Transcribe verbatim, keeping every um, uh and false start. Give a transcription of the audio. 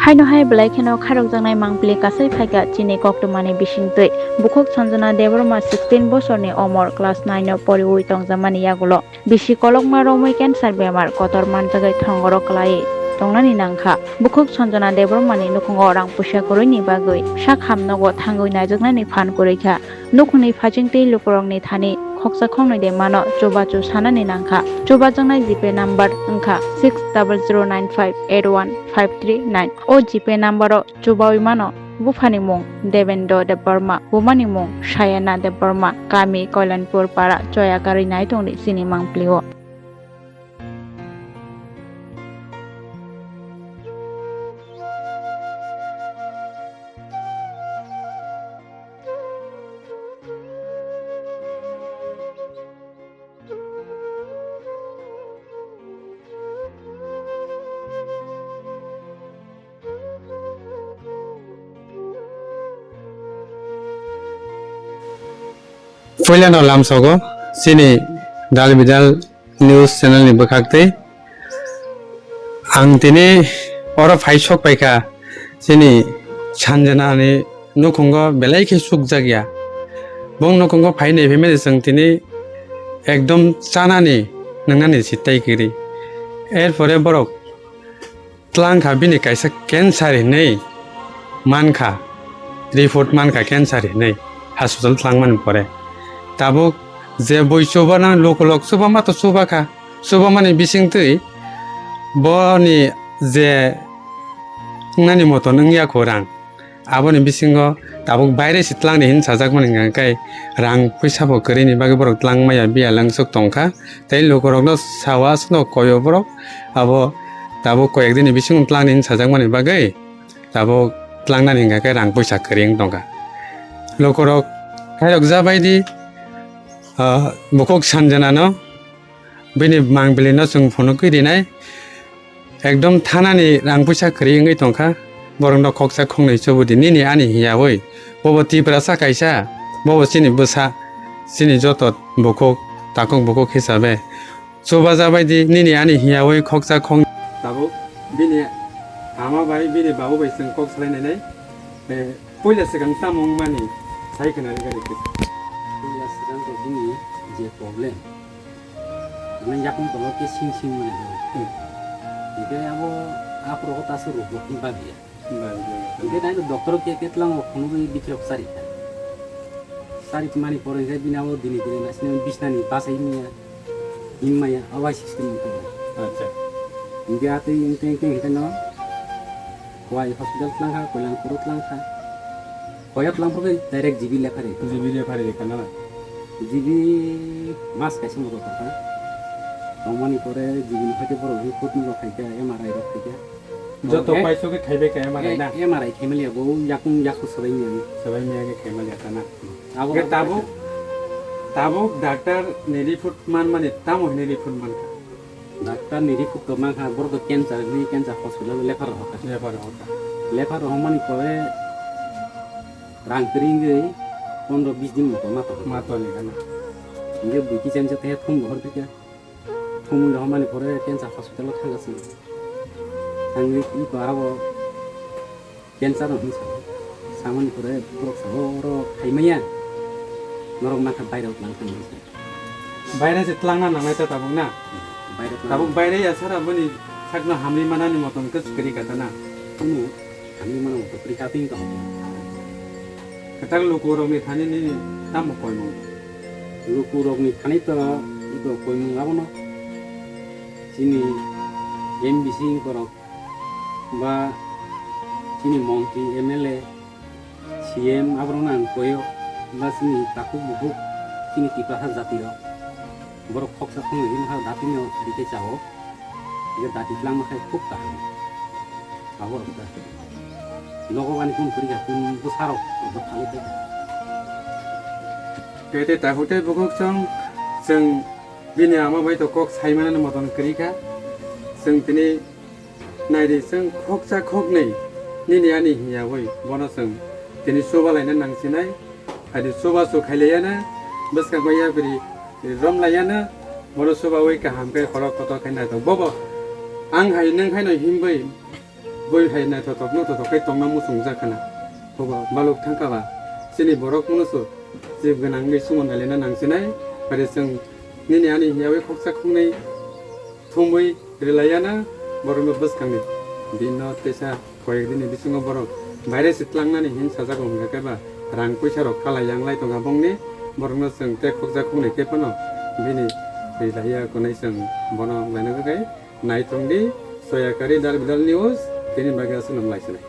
Haino hai belai kheno kharokjaknai mangpili kasai phaikha chini koktwmani bisingtwi. Bukhuk Sanjana Debbarma sixteen bosorni omor class nine o poriwi tongjakmani yagulo. Bisi kolokma romwi cancer bemar kotor manjagwi thongoro kwlaiwi tongnani nangkha. Bukhuk Sanjana Debbarmani nukhungo rang puisa kwrwini bagwi sak hamnogo thangwi naijaknani phan kwrwikha. Nukhungni phaichingtwi lukurokni thani khoksa khoknwi de mano chubachu sanani nangkha. Chubajaknai GPay number wngkha six double zero nine five eight one five three nine. O GPay number o chubawi mano. Buphani mung Devendra Debbarma, bumani mung Sayana Debbarma, kami Koilanpur para, Choyakarwi nai tongdi chini mangpili o. Puilano lamsogo chini Dal Bidal News channel ni bwkhak tei ang tini oro phai sok paikha chini Sanjana ni nukhungo belai khe sukjakya. Bong nukhungo phai nai phaimani chwng tini ekdom chanani nwngnani sitai kwrwi. Erpore borok twlang kha bini kaisa cancer hinwi mankha, report mankha cancer hinwi hospital twlangmani pore. Tabuk je bui chubanang lukulok chubama to chubakha, chubamani bisingtwi boni je wngnani moton wngya khorang. Aboni bisingo tabuk baire se twlangni hin sajakmani hwnkha khe rang puisa bo kwrwini bagwi borok twlang maya biya langsuk tongkha. Tei lukurokno sawa aswkno koyo borok abo tabuk koyek dini bisingo twlangni hin sajakmani bagwi tabuk twlangnani hwnkha khe rang puisa kwrwi wng tongkha. Lukurok khairok jabaidi, ah, bukhuk Sanjanano bini mangpili no chwng phunukgwi rinai. Ekdom thanani rang puisa kwrwi wngwi tongkha. Borokno khoksa khoknwi chubudi nini ani hiyawi. Bobo Tiprasa kaisa, bobo chini bwsa, chini joto bukhuk, takhuk bukhuk hisabe. Chubajabaidi nini ani hiyawi khoksa khok. Tabuk bini ama bai, bini babu bai chwng kok salainai nai. Eh, puila swkang tamo wngmani sai khna rwgani kisa. Puila swkang to bini je problem. Mane yakung tongo khe sing sing mani do. Hmm. Hingke abo aphuru o tasu rukbo khe babiya. Babiya. Hingke taino doctor ke ketlang o phunugwi bitirok charikha. Charik mani pore hingke bini abo dini dini nasini bisnani bachai maya, him maya, awai system wngkha. Acha. Hingke atwi wngteng teng hingke no Kowai hospital twlang kha, Koilang puro twlang kha. Koya twlang phuru direct G B lepha ri. G B lepha ri kha na? G B mas kaisa mo tongkha. Tongmani pore G B ni phaikhe borok report ni rok khaikha, M R I rok khaikha. Joto paisok khe khaibai kha M R I na? M R I khaimaliya bo yakung yaku sabai miyang. Sabai miyang khe khaimaliya kha na? Abo khe tabuk, tabuk doctor ni report man mani tamo hini report man kha? Doctor ni report to mankha, borok to cancer hinwi cancer hospital o lephar rohorkha. Lephar rohorkha. Lephar rohormani pore rang kwrwi wngwi pondro bis din moto ma tongkha. Ma tongkha na. Hingke bui kicham cha tehe thum rohor phikha. Thumwi rohormani pore cancer hospital o thangkha chwng. Thangwi iko arabo Cancer no hinwi sao. Samani pore borok sao, "Oro khaimaya, norok makha bairok lang thang," hinwi sao. Baire se twlangna nangnai ta tabuk na? Baire twlangna. Tabuk baire ya sara boni sakno hamri manani motom khe kwrwi kha ta na? Kunu hamri mana motom kwrwi kha twi tong. Kwtal lukurokni thani nini tamo koimung? Lukurokni thani to iko koimung abono chini M B C borok ba chini montri, M L A, C M aborokno ang koyo, ba chini takhuk bukhuk, chini Tiprasa jati rok, borok khoksa khoknwi himkha datino rikhe chao, je dati twlangma khai khub kaham. Aborok da. Nogo bani kun kwrwi kha, kun bwsarok rok phalwi kha. Tei tei takhuk tei bukhuk chwng, chwng bini ama bai to kok saimanani motom kwrwi kha. Chwng tini Naidi, chwng khoksa khoknwi nini ani hiyawi bono chwng tini chuba laina nangsinai. Haidi chubachu khailaiyana, bwskango yapri romlaiyana, bono chubawi kaham khe khorok kotor khe naithok. Bobo ang hai nwng haino himwi Boi hai naithotok no thotok khe tongna muchungjak khna. Hobo baluk thangkha ba chini borok munusu jib gwnangwi sumon alaina nangsinai. Bai chwng nini ani hiyawi khoksa khoknwi thumwi rwlaiya na borokno bwskangni. Bino teisa koyek dini bisingo borok baire se tlangnani hin sajago hwnkha khe ba rang puisa rok khalai yang lai tongkha bongni, borokno chwng tei khoksa khoknwi khe phano bini rwlaiya konai chwng bono laina bagwi naithok di. Soyakari Dal Bidal News tini bagwi aswk nang lai sinai.